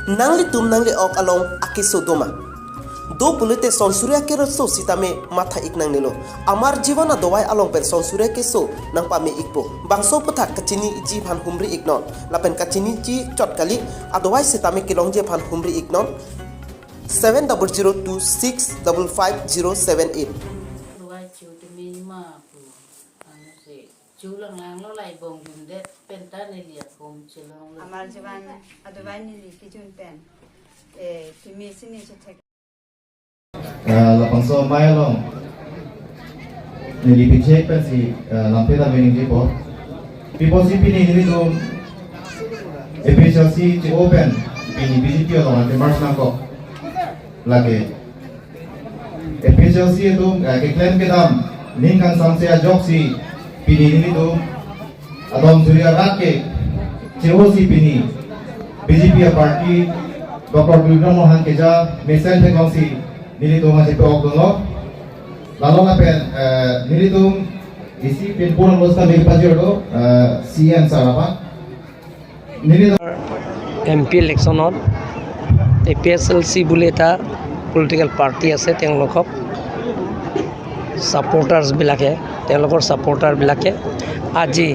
Nangli tum nangli ok along akiso doma do pulite sonsuria ke so sitame matha iknang nilo amar jivana dowai along pen sonsuria ke so nang pame ikpo bangso putha kachini ji phan humri iknon lapen kachini ji chotkali adowai sitame kilong je phan humri iknon 7002655078. Luai chiu te mi ma pu ano se chiu lang lang lo lai bong jun de pen ta ne lia kom chelong lo. আমার জীবন আদবাই নিলি কিছু pen a তুমি সিনি থেকে Lapang so mai long nili pichek pen si lampe ta mening ji po people si pini nili tu APHLC chi open pini BJP long ante march nang ko lage APHLC tu ke claim ke dam ning kan sam se jok si pini nili tu adom surya rat ke cheo si pini BJP party Dr. Durga Mohan Keja message thekong si nili tu ma si pe ok lo lalo la pen nili tu isi pen purang losta me pajir do CM sar apa nili. M P ইলেকশ্যনত A P S L C বুলি এটা political party আছে। তেওঁলোকক ছাপৰ্টাৰ্ছবিলাকে, তেওঁলোকৰ ছাপৰ্টাৰবিলাকে আজি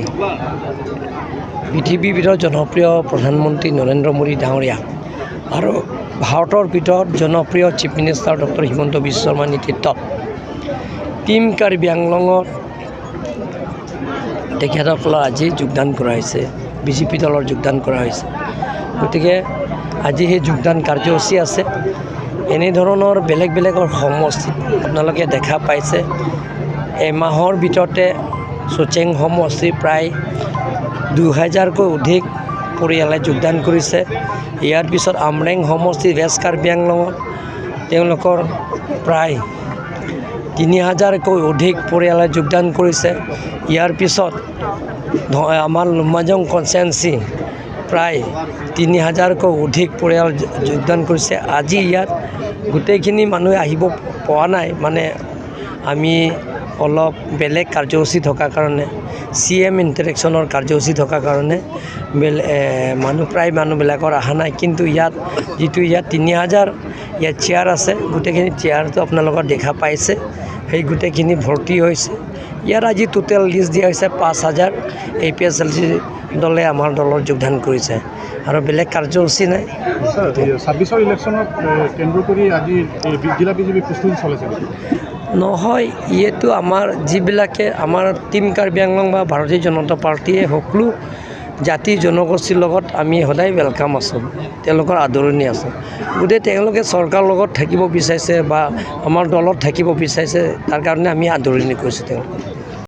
পৃথিৱীৰ ভিতৰত জনপ্ৰিয় প্ৰধানমন্ত্ৰী নৰেন্দ্ৰ মোদী ডাঙৰীয়া আৰু ভাৰতৰ ভিতৰত জনপ্ৰিয় chief minister doctor Himanta Biswa শৰ্মাৰ নেতৃত্বত টীম কাৰ্বি আংলঙত তেখেতসকলৰ আজি যোগদান কৰা হৈছে, বিজেপি দলৰ যোগদান কৰা হৈছে। গতিকে আজি সেই যোগদান কাৰ্যসূচী আছে। এনেধৰণৰ বেলেগ বেলেগৰ সমষ্টিত আপোনালোকে দেখা পাইছে, এমাহৰ ভিতৰতে চুচেং সমষ্টিৰ প্ৰায় 2000কৈ অধিক পৰিয়ালে যোগদান কৰিছে। ইয়াৰ পিছত আমৰেং সমষ্টি, ৱেষ্ট কাৰ্বি আংলঙত তেওঁলোকৰ প্ৰায় 3000কৈ অধিক পৰিয়ালে যোগদান কৰিছে। ইয়াৰ পিছত আমাৰ লুমাজং কনষ্টিটুৱেঞ্চি প্ৰায় 3000কৈ অধিক পৰিয়াল যোগদান কৰিছে। আজি ইয়াত গোটেইখিনি মানুহে আহিব পৰা নাই, মানে আমি অলপ বেলেগ কাৰ্যসূচী থকাৰ কাৰণে, চি এম ইণ্টাৰেকশ্যনৰ কাৰ্যসূচী থকাৰ কাৰণে মানুহ প্ৰায় মানুহবিলাকৰ অহা নাই। কিন্তু ইয়াত যিটো ইয়াত 3000 ইয়াত চেয়াৰ আছে, গোটেইখিনি চেয়াৰটো আপোনালোকৰ দেখা পাইছে, সেই গোটেইখিনি ভৰ্তি হৈছে। ইয়াত আজি টোটেল লিষ্ট দিয়া হৈছে 5000 A P S L C দলে আমাৰ দলত যোগদান কৰিছে আৰু বেলেগ কাৰ্যসূচী নাই। ছাৰ, 26ৰ ইলেকশ্যনক কেন্দ্ৰ কৰি আজি জিলা বিজেপি প্ৰস্তুতি চলাইছে নেকি? নহয়, ইয়েতো আমাৰ যিবিলাকে আমাৰ টীম কাৰ্বি আংলং বা ভাৰতীয় জনতা পাৰ্টীয়ে সকলো জাতি জনগোষ্ঠীৰ লগত আমি সদায় welcome আছোঁ, তেওঁলোকৰ আদৰণি আছোঁ। গতিকে তেওঁলোকে চৰকাৰৰ লগত থাকিব বিচাৰিছে বা আমাৰ দলত থাকিব বিচাৰিছে, তাৰ কাৰণে আমি আদৰণি কৰিছোঁ তেওঁলোকক।